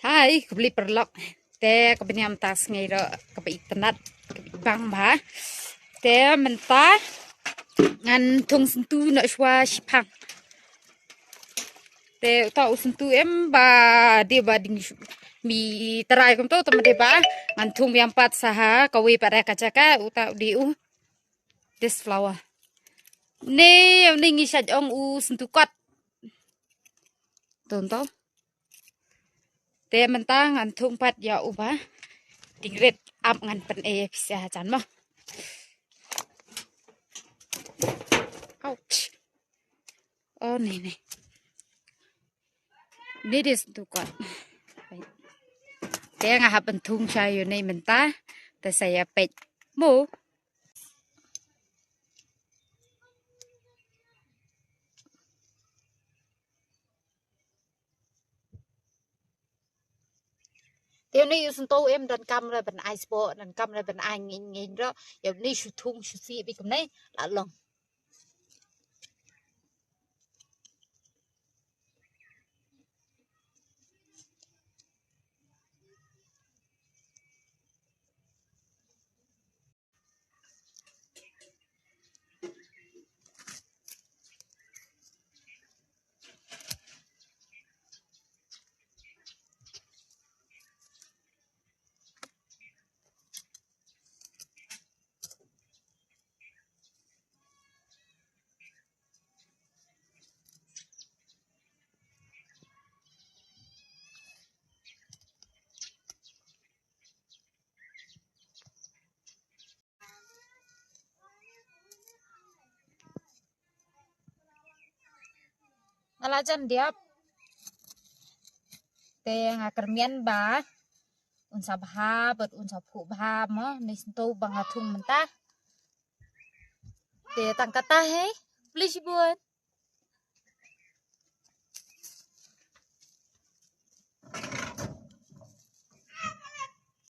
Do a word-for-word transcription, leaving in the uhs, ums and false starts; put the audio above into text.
Hai, khublei paralok. Te ka bniam ta sngi ro ka ba itynnat, ka ba ibang ba. Te mynta ngan thung syntu na shwa shipang. Te uta u syntu em ba de ba ding shu-, mi trai kumto te mynta ba ngan thung biang pat sa ha kawei pat re ka jaka uta u de u. This flower. Ne, ne ngi shait ong u syntu kot. Tun to. Te mynta ngan thung pat ïa u ba. Ding rit ap ngan pyn-e pisa jan mo. Ouch. Oh, ne, ne. Ni dis tu kot. Te nga hap pynthung sha ïa u ne mynta. Te sa ïa peit. Mo. Te ïa u ne u syntu em donkam re ban ai sboh, donkam re ban ai ngin ngin ro. Ïa u ne shu thung shu sih bad kumne la long. Nga la jan diap. Te nga kyrmen ba un sa bha bad un sa phuh bha mo, ne syntu ba nga thung mynta. Te tang kata hi. Please bun.